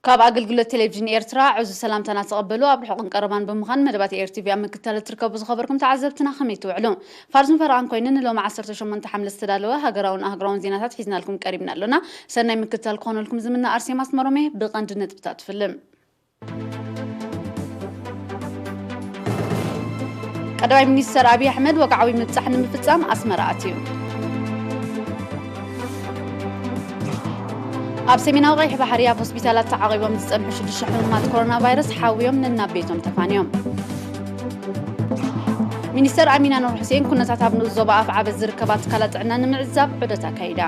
ካብ ኣገልግሎት ቴሌቪዥን ኤርትራ ዕዙዝ ሰላምታና ተቐበሉ። ኣብ ርሑቕን ቀረባን ብምዃን መደባት ኤር ቲ ቪ ኣብ ምክትታል እትርከቡ ዝኸበርኩም ተዓዘብትና ከመይ ትውዕሉ? ፋርዝን ፈረቓን ኮይኑ ንሎሚ ዓሰርተ ሸሞንተ ሓምለ ዝተዳለወ ሃገራውን ኣህጉራውን ዜናታት ሒዝናልኩም ቀሪብና ኣሎና። ሰናይ ምክትታል ክኾነልኩም ዝምነ ኣርሴማ ኣስመሮም እየ። ብቐንዲ ነጥብታት ፍልም። ቀዳማይ ሚኒስተር ኣብይ ኣሕመድ ወግዓዊ ምብጻሕ ንምፍጻም ኣስመራ ኣትዩ። ኣብ ሰሜናዊ ቀይሕ ባሕሪ ኣብ ሆስፒታላት ተዓቒቦም ዝጸንሑ ሽዱሽተ ሕሙማት ኮሮና ቫይረስ ሓውዮም ነናብ ቤቶም ተፋንዮም። ሚኒስተር ኣሚና ኑር ሑሴን ኩነታት ኣብ ንኡስ ዞባ ኣፍዓበት ዝርከባ ትካላት ጥዕና ንምዕዛብ ዑደት ኣካይዳ።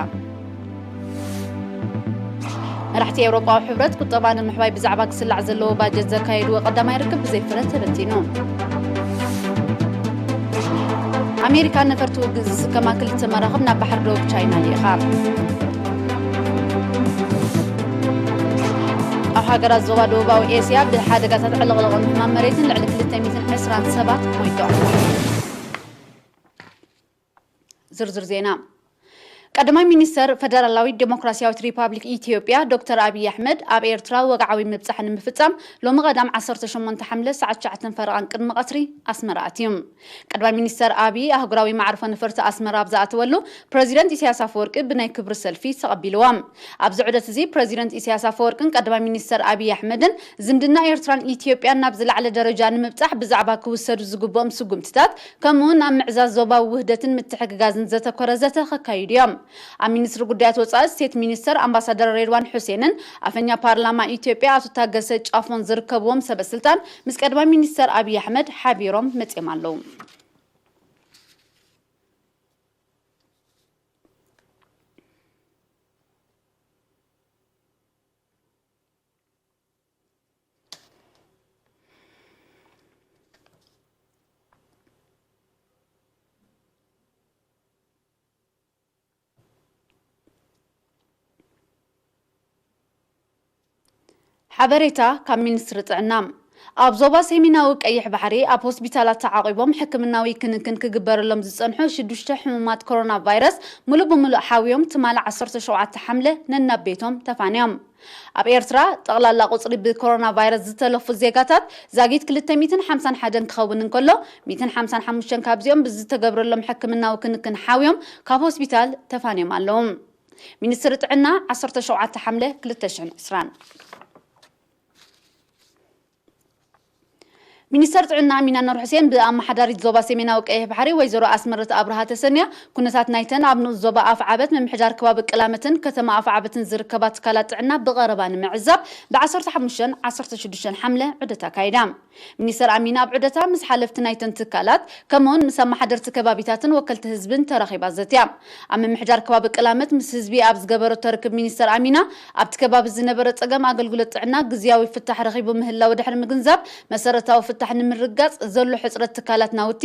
መራሕቲ ኤውሮጳዊ ሕብረት ቁጠባ ንምሕዋይ ብዛዕባ ክስላዕ ዘለዎ ባጀት ዘካየድዎ ቀዳማይ ርክብ ብዘይ ፍረ ተበቲኑ። ኣሜሪካ ነፈርቲ ውግእ ዝስከማ ክልተ መራኽብ ናብ ባሕሪ ደቡብ ቻይና ልኢኻ። ኣብ ሃገራት ዞባ ደቡባዊ ኤስያ ብሓደጋታት ዕልቕልቕን ሕማም መሬትን ልዕሊ ክልተ ሚእትን ዕስራን ሰባት ሞይቶም። ዝርዝር ዜና። ቀዳማይ ሚኒስተር ፈደራላዊት ዴሞክራስያዊት ሪፓብሊክ ኢትዮጵያ ዶክተር ኣብይ ኣሕመድ ኣብ ኤርትራ ወግዓዊ ምብጻሕ ንምፍጻም ሎሚ ቀዳም ዓሰርተ ሸሞንተ ሓምለ ሰዓት ትሽዓተን ፈረቓን ቅድሚ ቀትሪ ኣስመራ ኣትዩ። ቀዳማይ ሚኒስተር ኣብይ ኣህጉራዊ መዕርፎ ነፈርቲ ኣስመራ ኣብ ዝኣተወሉ ፕረዚደንት ኢሳያስ ኣፈወርቂ ብናይ ክብሪ ሰልፊ ተቐቢልዎም። ኣብዚ ዑደት እዚ ፕረዚደንት ኢሳያስ ኣፈወርቅን ቀዳማይ ሚኒስተር ኣብይ ኣሕመድን ዝምድና ኤርትራን ኢትዮጵያን ናብ ዝለዓለ ደረጃ ንምብጻሕ ብዛዕባ ክውሰዱ ዝግብኦም ስጉምትታት ከምኡውን ኣብ ምዕዛዝ ዞባዊ ውህደትን ምትሕግጋዝን ዘተኮረ ዘተ ከካይዱ እዮም። ኣብ ሚኒስትሪ ጉዳያት ወጻኢ ስቴት ሚኒስተር ኣምባሳደር ሬድዋን ሑሴንን ኣፈኛ ፓርላማ ኢትዮጵያ ኣቶ ታገሰ ጫፎን ዝርከብዎም ሰበ ስልጣን ምስ ቀዳማይ ሚኒስተር ኣብይ ኣሕመድ ሓቢሮም መጺኦም ኣለዉ። ሓበሬታ ካብ ሚኒስትሪ ጥዕና። ኣብ ዞባ ሰሜናዊ ቀይሕ ባሕሪ ኣብ ሆስፒታላት ተዓቒቦም ሕክምናዊ ክንክን ክግበረሎም ዝጸንሑ ሽዱሽተ ሕሙማት ኮሮና ቫይረስ ሙሉእ ብሙሉእ ሓውዮም ትማሊ ዓሰርተ ሸውዓተ ሓምለ ነናብ ቤቶም ተፋንዮም። ኣብ ኤርትራ ጠቕላላ ቁጽሪ ብኮሮና ቫይረስ ዝተለፉ ዜጋታት ዛጊት ክልተ ሚእትን ሓምሳን ሓደን ክኸውን እንከሎ፣ ሚእትን ሓምሳን ሓሙሽተን ካብዚኦም ብዝተገብረሎም ሕክምናዊ ክንክን ሓውዮም ካብ ሆስፒታል ተፋንዮም ኣለዉ። ሚኒስትሪ ጥዕና ዓሰርተ ሸውዓተ ሓምለ ክልተ ሽሕን ዕስራን። ሚኒስተር ጥዕና ኣሚና ኑር ሑሴን ብኣመሓዳሪት ዞባ ሰሜናዊ ቀይሕ ባሕሪ ወይዘሮ ኣስመረት ኣብርሃ ተሰንያ ኩነታት ናይተን ኣብ ንኡስ ዞባ ኣፍዓበት ምምሕዳር ከባቢ ቅላመትን ከተማ ኣፍዓበትን ዝርከባ ትካላት ጥዕና ብቐረባ ንምዕዛብ ብ ዓሰርተ ሓሙሽተን ዓሰርተ ሽዱሽተን ሓምለ ዑደት ኣካይዳ። ሚኒስተር ኣሚና ኣብ ዑደታ ምስ ሓለፍቲ ናይተን ትካላት ከምኡውን ምስ ኣመሓደርቲ ከባቢታትን ወከልቲ ህዝብን ተራኺባ ዘትያ። ኣብ ምምሕዳር ከባቢ ቅላመት ምስ ህዝቢ ኣብ ዝገበረቶ ርክብ ሚኒስተር ኣሚና ኣብቲ ከባቢ ዝነበረ ጸገም ኣገልግሎት ጥዕና ግዝያዊ ፍታሕ ረኺቡ ምህላው ድሕሪ ምግንዛብ፣ መሰረታዊ ፍታሕ ንምርግጋጽ ዘሎ ሕጽረት ትካላት ናውቲ፣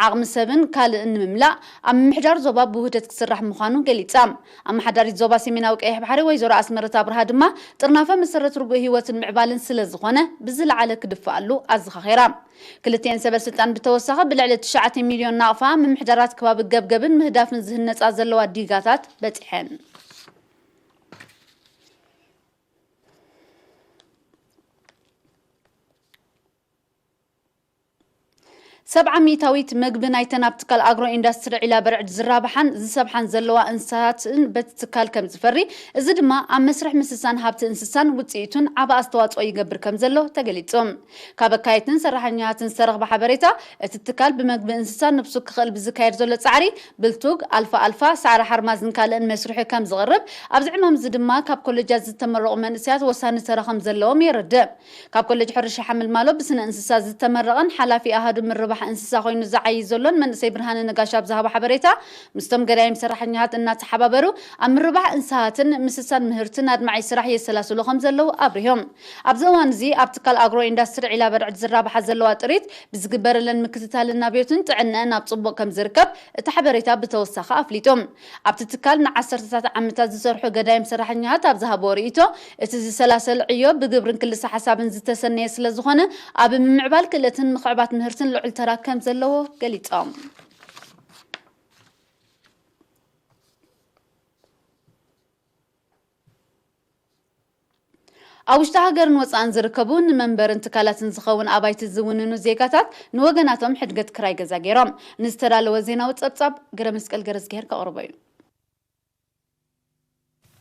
ዓቕሚ ሰብን ካልእን ንምምላእ ኣብ ምምሕዳር ዞባ ብውህደት ክስራሕ ምዃኑ ገሊጻ። ኣመሓዳሪት ዞባ ሰሜናዊ ቀይሕ ባሕሪ ወይዘሮ ኣስመረት ኣብርሃ ድማ ጥርናፈ መሰረት ርጉእ ህይወትን ምዕባልን ስለ ዝኾነ ብዝለዓለ ክድፈኣሉ ኣዘኻኺራ። ክልቲኤን ሰበ ስልጣን ብተወሳኺ ብልዕሊ ትሽዓተ ሚልዮን ናቕፋ ምምሕዳራት ከባቢ ገብገብን ምህዳፍን ዝህነጻ ዘለዋ ዲጋታት በጺሐን። ሰብዓ ሚእታዊት መግቢ ናይተን ኣብ ትካል ኣግሮ ኢንዳስትሪ ዒላ በርዕድ ዝራብሓን ዝሰብሓን ዘለዋ እንስሳትን በቲ ትካል ከም ዝፈሪ፣ እዚ ድማ ኣብ መስርሕ ምስሳን ሃብቲ እንስሳን ውፅኢቱን ዓቢ ኣስተዋፅኦ ይገብር ከም ዘሎ ተገሊጹ። ካብ ኣካየድትን ሰራሕኛታትን ዝተረኽበ ሓበሬታ፣ እቲ ትካል ብመግቢ እንስሳ ነብሱ ክኽእል ብዝካየድ ዘሎ ጻዕሪ፣ ብልቱግ፣ ኣልፋ ኣልፋ፣ ሳዕሪ ሓርማዝን ካልእን መስርሑ ከም ዝቕርብ፣ ኣብዚ ዕማም እዚ ድማ ካብ ኮሌጃት ዝተመረቑ መንእሰያት ወሳኒ ተራ ከም ዘለዎም የረድእ። ካብ ኮሌጅ ሕርሻ ሓመልማሎ ብስነ እንስሳ ዝተመረቐን ሓላፊ ኣሃዱ ምርባሕ እንስሳ ኮይኑ ዝዓዪ ዘሎን መንእሰይ ብርሃነ ነጋሽ ኣብ ዝሃቦ ሓበሬታ፣ ምስቶም ገዳይም ሰራሕኛታት እናተሓባበሩ ኣብ ምርባሕ እንስሳትን ምስሳን ምህርትን ኣድማዒ ስራሕ የሰላስሉ ከም ዘለዉ ኣብሪሆም። ኣብዚ እዋን እዚ ኣብ ትካል ኣግሮ ኢንዳስትሪ ዒላ በርዕድ ዝራብሓ ዘለዋ ጥሪት ብዝግበረለን ምክትታልን ናብዮትን ጥዕነአን ኣብ ጽቡቕ ከም ዝርከብ እቲ ሓበሬታ ብተወሳኺ ኣፍሊጡ። ኣብቲ ትካል ንዓሰርተታት ዓመታት ዝሰርሑ ገዳይም ሰራሕኛታት ኣብ ዝሃብዎ ርእይቶ፣ እቲ ዝሰላሰል ዕዮ ብግብርን ክልሰ ሓሳብን ዝተሰነየ ስለ ዝኾነ፣ ኣብ ምምዕባል ክእለትን ምኽዕባት ምህርትን ልዑል ተራ ከም ዘለዎ ገሊጾም። ኣብ ውሽጢ ሃገርን ወፃእን ዝርከቡ ንመንበርን ትካላትን ዝኸውን ኣባይቲ ዝውንኑ ዜጋታት ንወገናቶም ሕድገት ክራይ ገዛ ገይሮም። ንዝተዳለወ ዜናዊ ፀብፃብ ገረ መስቀል ገረዝግሄር ከቕርቦ እዩ።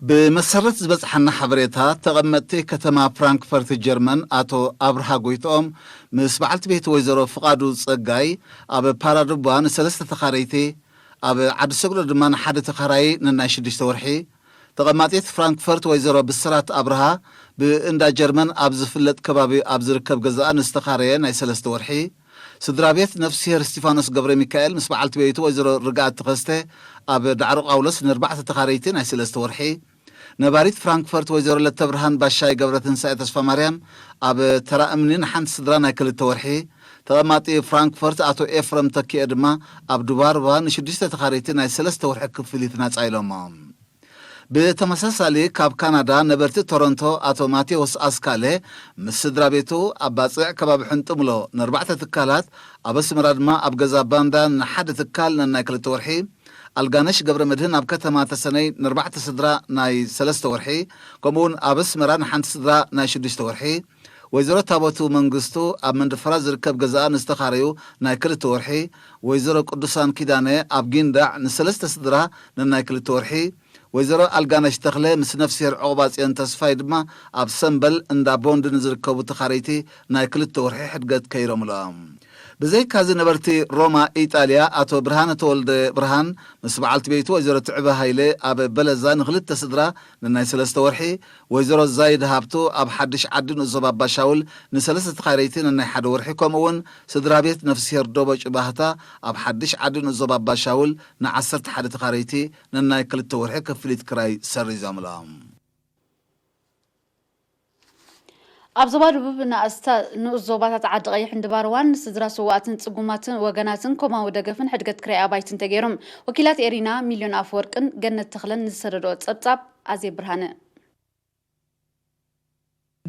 ብመሰረት ዝበጽሓና ሓበሬታ፣ ተቐመጥቲ ከተማ ፍራንክፈርት ጀርመን ኣቶ ኣብርሃ ጎይትኦም ምስ በዓልቲ ቤት ወይዘሮ ፍቓዱ ጸጋይ ኣብ ፓራዱባ ንሰለስተ ተኻረይቲ፣ ኣብ ዓዲ ሰግዶ ድማ ንሓደ ተኻራዪ ነናይ ሽዱሽተ ወርሒ፣ ተቐማጢት ፍራንክፈርት ወይዘሮ ብስራት ኣብርሃ ብእንዳ ጀርመን ኣብ ዝፍለጥ ከባቢ ኣብ ዝርከብ ገዛኣ ንዝተኻረየ ናይ ሰለስተ ወርሒ፣ ስድራ ቤት ነፍስሄር እስቲፋኖስ ገብረ ሚካኤል ምስ በዓልቲ ቤቱ ወይዘሮ ርግኣት ተኸስተ ኣብ ዳዕሮ ጳውሎስ ንኣርባዕተ ተኻረይቲ ናይ ሰለስተ ወርሒ፣ ነባሪት ፍራንክፈርት ወይዘሮ ለተብርሃን ባሻይ ገብረ ትንሳኤ ተስፋ ማርያም ኣብ ተራ እምኒ ንሓንቲ ስድራ ናይ ክልተ ወርሒ፣ ተቐማጢ ፍራንክፈርት ኣቶ ኤፍረም ተኪኤ ድማ ኣብ ዱባርባ ንሽዱሽተ ተኻረይቲ ናይ ሰለስተ ወርሒ ክፍሊት ናጻ ኢሎሞ። ብተመሳሳሊ ካብ ካናዳ ነበርቲ ቶሮንቶ ኣቶ ማቴዎስ ኣስካለ ምስ ስድራ ቤቱ ኣብ ባጽዕ ከባቢ ሕንጥምሎ ንኣርባዕተ ትካላት፣ ኣብ ኣስመራ ድማ ኣብ ገዛ ባንዳ ንሓደ ትካል ነናይ ክልተ ወርሒ፣ ኣልጋነሽ ገብረ መድህን ኣብ ከተማ ተሰነይ ንኣርባዕተ ስድራ ናይ ሰለስተ ወርሒ፣ ከምኡውን ኣብ ኣስመራ ንሓንቲ ስድራ ናይ ሽዱሽተ ወርሒ፣ ወይዘሮ ታቦቱ መንግስቱ ኣብ መንደፈራ ዝርከብ ገዛኣ ንዝተኻረዩ ናይ ክልተ ወርሒ፣ ወይዘሮ ቅዱሳን ኪዳነ ኣብ ጊንዳዕ ንሰለስተ ስድራ ነናይ ክልተ ወርሒ፣ ወይዘሮ ኣልጋነሽ ተኽለ ምስ ነፍስሄር ዑቕባጽዮን ተስፋይ ድማ ኣብ ሰምበል እንዳ ቦንድ ንዝርከቡ ተኻረይቲ ናይ ክልተ ወርሒ ሕድገት ከይሮምሎም። ብዘይካዚ ነበርቲ ሮማ ኢጣልያ ኣቶ ብርሃነ ተወልደ ብርሃን ምስ በዓልቲ ቤቱ ወይዘሮ ትዕበ ሃይለ ኣብ በለዛ ንክልተ ስድራ ነናይ ሰለስተ ወርሒ፣ ወይዘሮ ዛይድ ሃብቱ ኣብ ሓድሽ ዓዲ ንኡስ ዞባ ኣባሻውል ንሰለስተ ተኻረይቲ ነናይ ሓደ ወርሒ፣ ከምኡ እውን ስድራ ቤት ነፍስሄር ዶቦጭ ባህታ ኣብ ሓድሽ ዓዲ ንኡስ ዞባ ኣባሻውል ንዓሰርተ ሓደ ተኻረይቲ ነናይ ክልተ ወርሒ ክፍሊት ክራይ ሰሪዞምሎም። ኣብ ዞባ ደቡብ ንኣስታ ንኡስ ዞባታት ዓዲ ቀይሕን ድባርዋን ንስድራ ስዋኣትን ጽጉማትን ወገናትን ኮማዊ ደገፍን ሕድገት ክራይ ኣባይትን ተገይሮም። ወኪላት ኤሪና ሚልዮን ኣፈወርቅን ገነት ተኽለን ንዝሰደድኦ ጸብጻብ ኣዜ ብርሃነ።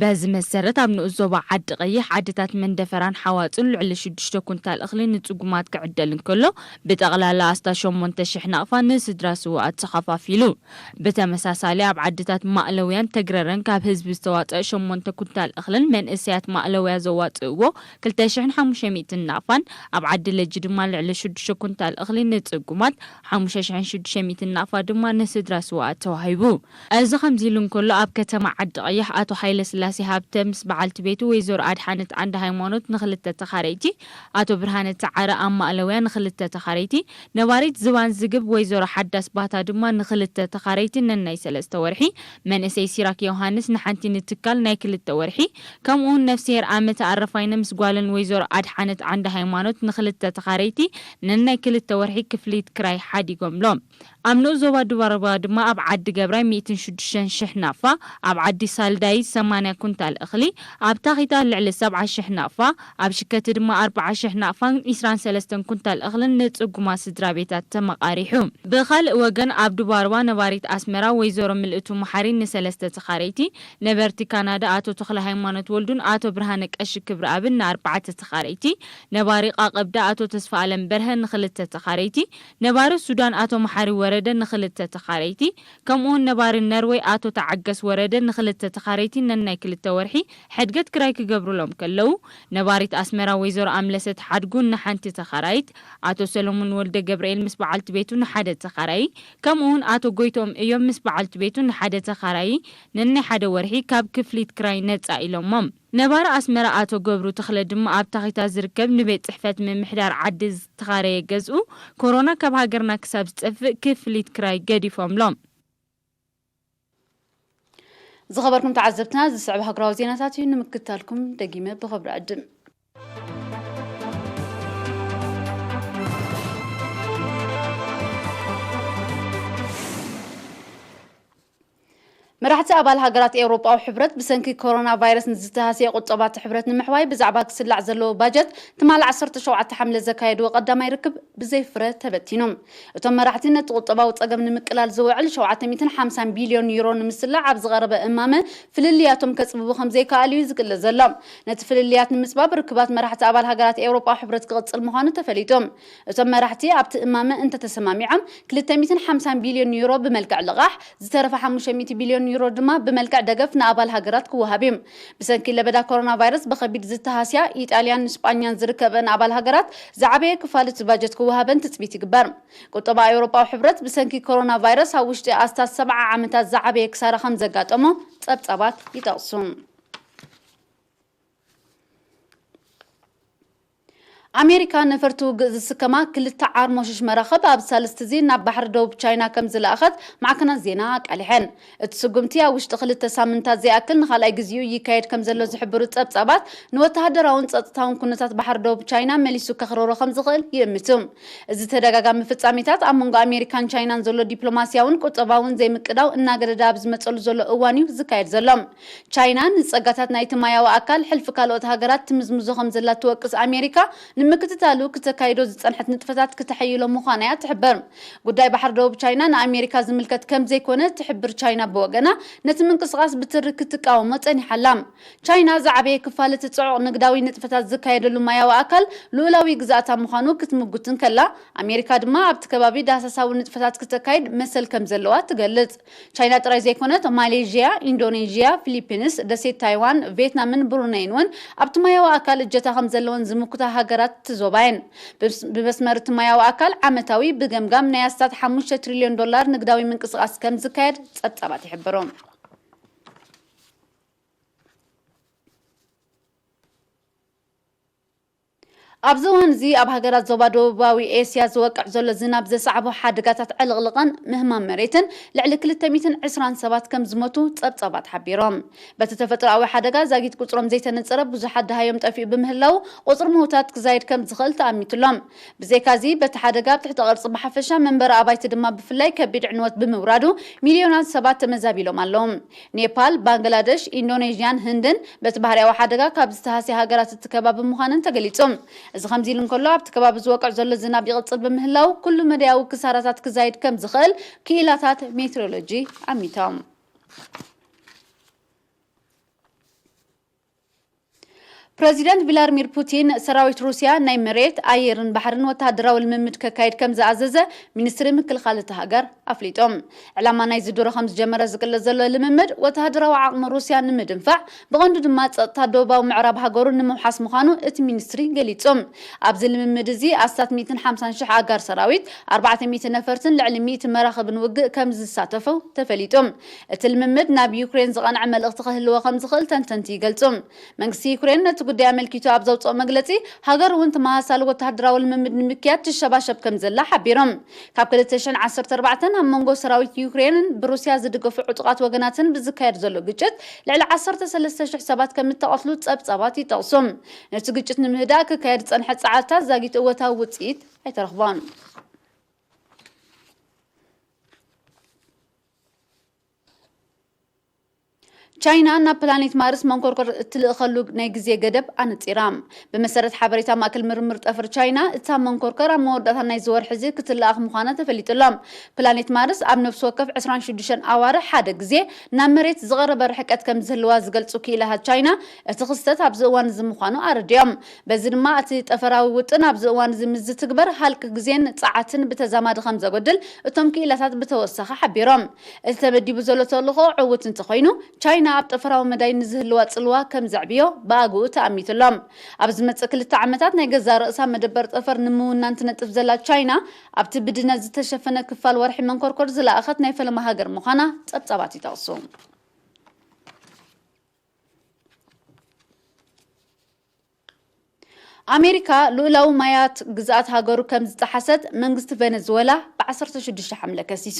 በዚ መሰረት ኣብ ንኡስ ዞባ ዓዲ ቀይሕ ዓድታት መንደፈራን ሓዋፅን ልዕሊ ሽዱሽተ ኩንታል እኽሊ ንፅጉማት ክዕደል እንከሎ ብጠቕላላ ኣስታት ሸሞንተ ሽሕ ናቕፋ ንስድራ ስውኣት ተኸፋፊሉ። ብተመሳሳሊ ኣብ ዓድታት ማእለውያን ተግረረን ካብ ህዝቢ ዝተዋፅአ ሸሞንተ ኩንታል እኽልን መንእሰያት ማእለውያ ዘዋፅእዎ ክልተ ሽሕን ሓሙሽተ ሚእትን ናቕፋን ኣብ ዓዲ ለጂ ድማ ልዕሊ ሽዱሽተ ኩንታል እኽሊ ንፅጉማት ሓሙሽተ ሽሕን ሽዱሽተ ሚእትን ናቕፋ ድማ ንስድራ ስውኣት ተዋሂቡ። እዚ ከምዚ ኢሉ እንከሎ ኣብ ከተማ ዓዲ ቀይሕ ኣቶ ሃይለ ስላሴ ሃብተ ምስ በዓልቲ ቤቱ ወይዘሮ ኣድሓነት ዓንደ ሃይማኖት ንክልተ ተኻረይቲ፣ ኣቶ ብርሃነ ተዓረ ኣብ ማእለውያ ንክልተ ተኻረይቲ፣ ነባሪት ዝባን ዝግብ ወይዘሮ ሓዳስ ባታ ድማ ንክልተ ተኻረይቲ ነናይ ሰለስተ ወርሒ፣ መንእሰይ ሲራክ ዮሃንስ ንሓንቲ ንትካል ናይ ክልተ ወርሒ፣ ከምኡውን ነፍስሄር ኣመተ ኣረፋይነ ምስ ጓለን ወይዘሮ ኣድሓነት ዓንደ ሃይማኖት ንክልተ ተኻረይቲ ነናይ ክልተ ወርሒ ክፍሊት ክራይ ሓዲጎምሎም። ኣብ ንኡስ ዞባ ዱባርባ ድማ ኣብ ዓዲ ገብራይ ሚእትን ሽዱሽተን ሽሕ ናቕፋ፣ ኣብ ዓዲ ሳልዳይ ሰማንያ ኩንታል እኽሊ፣ ኣብ ታኺታ ልዕሊ ሰብዓ ሽሕ ናቕፋ፣ ኣብ ሽከቲ ድማ ኣርብዓ ሽሕ ናቕፋን ዒስራን ሰለስተን ኩንታል እኽልን ንጽጉማት ስድራ ቤታት ተመቓሪሑ። ብኻልእ ወገን ኣብ ዱባርባ ነባሪት ኣስመራ ወይዘሮ ምልእቱ መሓሪ ንሰለስተ ተኻረይቲ፣ ነበርቲ ካናዳ ኣቶ ተኽለ ሃይማኖት ወልዱን ኣቶ ብርሃነ ቀሺ ክብረኣብን ንኣርባዕተ ተኻረይቲ፣ ነባሪ ቃቐብዳ ኣቶ ተስፋ ኣለም በርሀ ንክልተ ተኻረይቲ፣ ነባሪ ሱዳን ኣቶ መሓሪ ወረደ ንክልተ ተኻረይቲ፣ ከምኡውን ነባሪ ነርወይ ኣቶ ተዓገስ ወረደ ንክልተ ተኻረይቲ ነናይ ክልተ ወርሒ ሕድገት ክራይ ክገብሩሎም ከለዉ፣ ነባሪት ኣስመራ ወይዘሮ ኣምለሰት ሓድጉ ንሓንቲ ተኻራይት፣ ኣቶ ሰሎሞን ወልደ ገብርኤል ምስ በዓልቲ ቤቱ ንሓደ ተኻራዪ፣ ከምኡውን ኣቶ ጎይትኦም እዮም ምስ በዓልቲ ቤቱ ንሓደ ተኻራዪ ነናይ ሓደ ወርሒ ካብ ክፍሊት ክራይ ነጻ ኢሎሞም። ነባሪ ኣስመራ ኣቶ ገብሩ ተኽለ ድማ ኣብ ታኺታ ዝርከብ ንቤት ጽሕፈት ምምሕዳር ዓዲ ዝተኻረየ ገዝኡ፣ ኮሮና ካብ ሃገርና ክሳብ ዝጠፍእ ክፍሊት ክራይ ገዲፎምሎም። ዝኸበርኩም ተዓዘብትና፣ ዝስዕብ ሃገራዊ ዜናታት እዩ። ንምክትታልኩም ደጊመ ብኽብሪ ዕድም። መራሕቲ ኣባል ሃገራት ኤውሮጳዊ ሕብረት ብሰንኪ ኮሮና ቫይረስ ንዝተሃስየ ቁጠባ እቲ ሕብረት ንምሕዋይ ብዛዕባ ክስላዕ ዘለዎ ባጀት ትማሊ ዓሰርተ ሸውዓተ ሓምለ ዘካየድዎ ቀዳማይ ርክብ ብዘይ ፍረ ተበቲኑ። እቶም መራሕቲ ነቲ ቁጠባዊ ጸገም ንምቅላል ዝውዕል ሸውዓተ ሚእትን ሓምሳን ቢልዮን ዩሮ ንምስላዕ ኣብ ዝቐረበ እማመ ፍልልያቶም ከጽብቡ ከም ዘይከኣሉ እዩ ዝግለጽ ዘሎ። ነቲ ፍልልያት ንምጽባብ ርክባት መራሕቲ ኣባል ሃገራት ኤውሮጳዊ ሕብረት ክቕጽል ምዃኑ ተፈሊጡ። እቶም መራሕቲ ኣብቲ እማመ እንተተሰማሚዖም ክልተ ሚእትን ሓምሳን ቢልዮን ዩሮ ብመልክዕ ልቓሕ፣ ዝተረፈ ሓሙሽተ ሚእቲ ቢልዮን ዩሮ ድማ ብመልክዕ ደገፍ ንኣባል ሃገራት ክወሃብ እዩ። ብሰንኪ ለበዳ ኮሮና ቫይረስ ብኸቢድ ዝተሃስያ ኢጣልያን ስጳኛን ዝርከበን ኣባል ሃገራት ዝዓበየ ክፋል እቲ ባጀት ክወሃበን ትጽቢት ይግበር። ቁጠባ ኣውሮጳዊ ሕብረት ብሰንኪ ኮሮና ቫይረስ ኣብ ውሽጢ ኣስታት ሰብዓ ዓመታት ዝዓበየ ክሳራ ከም ዘጋጠሞ ጸብጻባት ይጠቕሱ። ኣሜሪካ ነፈርቲ ውግእ ዝስከማ ክልተ ዓርሞሽሽ መራኽብ ኣብ ሳልስቲ እዚ ናብ ባሕሪ ደቡብ ቻይና ከም ዝለኣኸት ማዕከናት ዜና ኣቃሊሐን። እቲ ስጉምቲ ኣብ ውሽጢ ክልተ ሳምንታት ዘይኣክል ንኻልኣይ ግዜኡ ይካየድ ከም ዘሎ ዝሕብሩ ጸብጻባት፣ ንወተሃደራውን ጸጥታውን ኩነታት ባሕሪ ደቡብ ቻይና መሊሱ ከኽረሮ ከም ዝኽእል ይእምቱ። እዚ ተደጋጋሚ ፍጻሜታት ኣብ መንጎ ኣሜሪካን ቻይናን ዘሎ ዲፕሎማስያውን ቁጠባውን ዘይምቅዳው እናገደደ ኣብ ዝመጸሉ ዘሎ እዋን እዩ ዝካየድ ዘሎ። ቻይና ንጸጋታት ናይቲ ማያዊ ኣካል ሕልፊ ካልኦት ሃገራት ትምዝምዞ ከም ዘላ ትወቅስ ኣሜሪካ፣ ንምክትታሉ ክተካይዶ ዝጸንሐት ንጥፈታት ክተሐይሎ ምዃና እያ ትሕብር። ጉዳይ ባሕሪ ደቡብ ቻይና ንኣሜሪካ ዝምልከት ከም ዘይኮነ ትሕብር ቻይና ብወገና፣ ነቲ ምንቅስቓስ ብትሪ ክትቃወሞ ጸኒሓ ኣላ። ቻይና ዝዓበየ ክፋል እቲ ጽዑቕ ንግዳዊ ንጥፈታት ዝካየደሉ ማያዊ ኣካል ልኡላዊ ግዝኣታ ምዃኑ ክትምጉት እንከላ፣ ኣሜሪካ ድማ ኣብቲ ከባቢ ዳህሳሳዊ ንጥፈታት ክተካይድ መሰል ከም ዘለዋ ትገልጽ። ቻይና ጥራይ ዘይኮነት፣ ማሌዥያ፣ ኢንዶኔዥያ፣ ፊሊፒንስ፣ ደሴት ታይዋን፣ ቪየትናምን ብሩነይን እውን ኣብቲ ማያዊ ኣካል እጀታ ከም ዘለወን ዝምኩታ ሃገራት እቲ ዞባ እየን። ብስ-፣ ብመስመር እቲ ማያዊ ኣካል ዓመታዊ ብገምጋም ናይ ኣስታት ሓሙሽተ ትሪልዮን ዶላር ንግዳዊ ምንቅስቓስ ከም ዝካየድ ጸብጻባት ይሕብሩ። ኣብዚ እዋን እዚ ኣብ ሃገራት ዞባ ደቡባዊ ኤስያ ዝወቅዕ ዘሎ ዝናብ ዘስዓቦ ሓደጋታት ዕልቕልቕን ምህማም መሬትን ልዕሊ ክልተ ሚእትን ዕስራን ሰባት ከም ዝሞቱ ጸብጻባት ሓቢሮም። በቲ ተፈጥሮኣዊ ሓደጋ ዛጊት ቁጽሮም ዘይተነጸረ ብዙሓት ደሃዮም ጠፊኡ ብምህላው፣ ቁጽሪ ምዉታት ክዛይድ ከም ዝኽእል ተኣሚቱሎም። ብዘይካዚ፣ በቲ ሓደጋ ኣብ ትሕቲ ቅርጺ ብሓፈሻ፣ መንበሪ ኣባይቲ ድማ ብፍላይ ከቢድ ዕንወት ብምውራዱ፣ ሚልዮናት ሰባት ተመዛቢሎም ኣለዉ። ኔፓል፣ ባንግላደሽ፣ ኢንዶኔዥያን ህንድን በቲ ባህርያዊ ሓደጋ ካብ ዝተሃስያ ሃገራት እቲ ከባቢ ምዃነን ተገሊጹ። እዚ ከምዚ ኢሉ እንከሎ፣ ኣብቲ ከባቢ ዝወቅዕ ዘሎ ዝናብ ይቕጽል ብምህላው፣ ኩሉ መዳያዊ ክሳራታት ክዛይድ ከም ዝኽእል ክኢላታት ሜትሮሎጂ ኣሚቶም። ፕረዚደንት ቪላድሚር ፑቲን፣ ሰራዊት ሩስያ ናይ መሬት፣ ኣየርን ባሕርን ወተሃደራዊ ልምምድ ከካይድ ከም ዝኣዘዘ ሚኒስትሪ ምክልኻል እታ ሃገር ኣፍሊጡ። ዕላማ ናይዚ ድሮ ከም ዝጀመረ ዝግለጽ ዘሎ ልምምድ፣ ወተሃደራዊ ዓቕሚ ሩስያ ንምድንፋዕ፣ ብቐንዱ ድማ ጸጥታ ደቡባዊ ምዕራብ ሃገሩ ንምውሓስ ምዃኑ እቲ ሚኒስትሪ ገሊጹ። ኣብዚ ልምምድ እዚ ኣስታት ሚእትን ሓምሳን ሽሕ ኣጋር ሰራዊት፣ ኣርባዕተ ሚእቲ ነፈርትን ልዕሊ ሚእቲ መራኽብን ውግእ ከም ዝሳተፉ ተፈሊጡ። እቲ ልምምድ ናብ ዩክሬን ዝቐንዐ መልእኽቲ ክህልዎ ከም ዝኽእል ተንተንቲ ይገልጹ። መንግስቲ ዩክሬን ነቲ ጉዳይ ኣመልኪቱ ኣብ ዘውጽኦ መግለጺ፣ ሃገር እውን ተመሳሳሊ ወተሃደራዊ ልምምድ ንምክያድ ትሸባሸብ ከም ዘላ ሓቢሮም። ካብ ክልተ ሽሕን ዓሰርተ ኣርባዕተን ኣብ መንጎ ሰራዊት ዩክሬንን ብሩስያ ዝድገፉ ዕጡቓት ወገናትን ብዝካየድ ዘሎ ግጭት፣ ልዕሊ ዓሰርተ ሰለስተ ሽሕ ሰባት ከም እተቐትሉ ጸብጻባት ይጠቕሱ። ነቲ ግጭት ንምህዳእ ክካየድ ዝጸንሐ ጻዕርታት ዛጊት እወታዊ ውጽኢት ኣይተረኽቦን። ቻይና ናብ ፕላኔት ማርስ መንኮርኮር እትልእኸሉ ናይ ግዜ ገደብ ኣነጺራ። ብመሰረት ሓበሬታ ማእከል ምርምር ጠፈር ቻይና፣ እታ መንኮርኮር ኣብ መወዳእታ ናይዚ ወርሒ እዚ ክትለኣኽ ምዃና ተፈሊጡ ኣሎ። ፕላኔት ማርስ ኣብ ነፍሲ ወከፍ ዕስራን ሽዱሽተን ኣዋርሕ ሓደ ግዜ ናብ መሬት ዝቐረበ ርሕቀት ከም ዝህልዋ ዝገልጹ ክኢላታት ቻይና፣ እቲ ክስተት ኣብዚ እዋን እዚ ምዃኑ ኣረዲኦም። በዚ ድማ እቲ ጠፈራዊ ውጥን ኣብዚ እዋን እዚ ምስ ዝትግበር ሃልቂ ግዜን ጸዓትን ብተዛማዲ ከም ዘጎድል እቶም ክኢላታት ብተወሳኺ ሓቢሮም። እቲ ተመዲቡ ዘሎ ተልእኾ ዕዉት እንተኾይኑ፣ ቻይና ኣብ ጠፈራዊ መዳይ ንዝህልዋ ጽልዋ ከም ዘዕብዮ ብኣግኡ ተኣሚቱ ኣሎ። ኣብ ዝመጽእ ክልተ ዓመታት ናይ ገዛእ ርእሳ መደበር ጠፈር ንምውናን ትነጥፍ ዘላ ቻይና፣ ኣብቲ ብድነት ዝተሸፈነ ክፋል ወርሒ መንኮርኮር ዝለኣኸት ናይ ፈለማ ሃገር ምዃና ጸብጻባት ይጠቕሱ። ኣሜሪካ ልኡላዊ ማያት ግዝኣት ሃገሩ ከም ዝጠሓሰት መንግስቲ ቬነዝወላ ብ ዓሰርተ ሽዱሽተ ሓምለ ከሲሱ።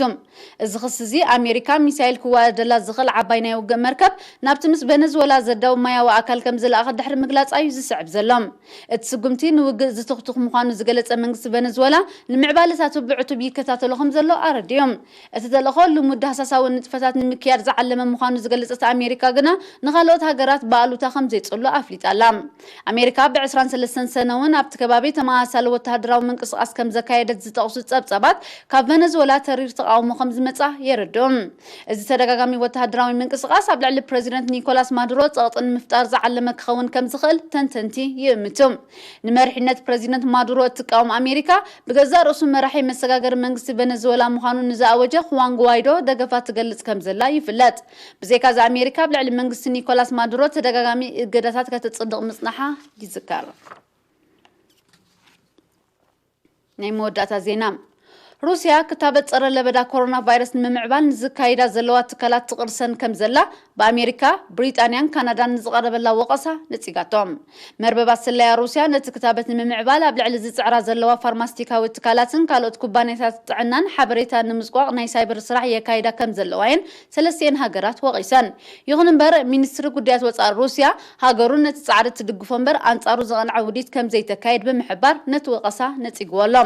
እዚ ክሲ እዚ ኣሜሪካ ሚሳይል ክወዳደላ ዝኽእል ዓባይ ናይ ውግእ መርከብ ናብቲ ምስ ቬነዝወላ ዘዳውብ ማያዊ ኣካል ከም ዝለኣኸት ድሕሪ ምግላጻ እዩ ዝስዕብ ዘሎ። እቲ ስጉምቲ ንውግእ ዝትኽትኽ ምዃኑ ዝገለጸ መንግስቲ ቬነዝወላ፣ ንምዕባለታቱ ብዕቱብ ይከታተሎ ከም ዘሎ ኣረዲኡ። እቲ ተልእኾ ልሙድ ዳህሳሳዊ ንጥፈታት ንምክያድ ዝዓለመ ምዃኑ ዝገለጸት ኣሜሪካ ግና፣ ንኻልኦት ሃገራት ብኣሉታ ከም ዘይጽሉ ኣፍሊጣ ኣላ። ኣሜሪካ ብ ዕስራን ሰለስተን ሰነ እውን ኣብቲ ከባቢ ተመሳሳሊ ወተሃደራዊ ምንቅስቓስ ከም ዘካየደት ዝጠቕሱ ጸብጻባት፣ ካብ ቨነዝወላ ተሪር ተቓውሞ ከም ዝመጻ የረድኡ። እዚ ተደጋጋሚ ወተሃደራዊ ምንቅስቓስ ኣብ ልዕሊ ፕረዚደንት ኒኮላስ ማዱሮ ጸቕጢ ንምፍጣር ዝዓለመ ክኸውን ከም ዝኽእል ተንተንቲ ይእምቱ። ንመሪሕነት ፕረዚደንት ማዱሮ እትቃወም ኣሜሪካ፣ ብገዛእ ርእሱ መራሒ መሰጋገሪ መንግስቲ ቨነዝወላ ምዃኑ ንዝኣወጀ ሁዋን ጉዋይዶ ደገፋ ትገልጽ ከም ዘላ ይፍለጥ። ብዘይካዚ ኣሜሪካ ኣብ ልዕሊ መንግስቲ ኒኮላስ ማዱሮ ተደጋጋሚ እገዳታት ከተጽድቕ ምጽናሓ ይዝከር። ናይ መወዳእታ ዜና። ሩስያ ክታበት ጸረ ለበዳ ኮሮና ቫይረስ ንምምዕባል ንዝካይዳ ዘለዋ ትካላት ትቕርሰን ከም ዘላ ብኣሜሪካ፣ ብሪጣንያን ካናዳን ንዝቐረበላ ወቐሳ ነጺጋቶም። መርበባት ስለያ ሩስያ ነቲ ክታበት ንምምዕባል ኣብ ልዕሊ ዝጽዕራ ዘለዋ ፋርማስቲካዊ ትካላትን ካልኦት ኩባንያታት ጥዕናን ሓበሬታ ንምጽቋቕ ናይ ሳይበር ስራሕ የካይዳ ከም ዘለዋ እየን ሰለስቲኤን ሃገራት ወቒሰን። ይኹን እምበር፣ ሚኒስትሪ ጉዳያት ወጻኢ ሩስያ ሃገሩ ነቲ ጻዕሪ ትድግፎ እምበር ኣንጻሩ ዝቐንዐ ውዲት ከም ዘይተካይድ ብምሕባር ነቲ ወቐሳ ነጺግዎ ኣሎ።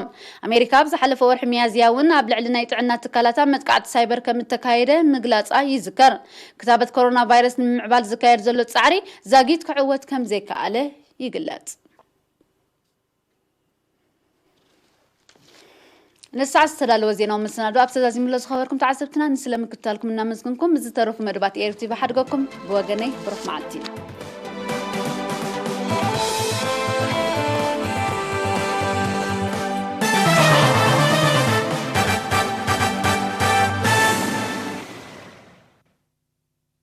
ኣሜሪካ ኣብ ዝሓለፈ ወርሒ ሚያዝያ እውን ኣብ ልዕሊ ናይ ጥዕና ትካላታ መጥቃዕቲ ሳይበር ከም እተካየደ ምግላጻ ይዝከር። ክታበት ኮሮና ቫይረስ ንምምዕባል ዝካየድ ዘሎ ጻዕሪ ዛጊት ክዕወት ከም ዘይከኣለ ይግለጽ። ንሰዓት ዝተዳለወ ዜናዊ መሰናዶ ኣብ ተዛዚምሎ ዝኸበርኩም ተዓዘብትና ንስለ ምክትታልኩም እናመስግንኩም፣ ብዝተረፉ መደባት ኤሪ ቲቪ ሓድገኩም። ብወገነይ ብሩኽ መዓልቲ።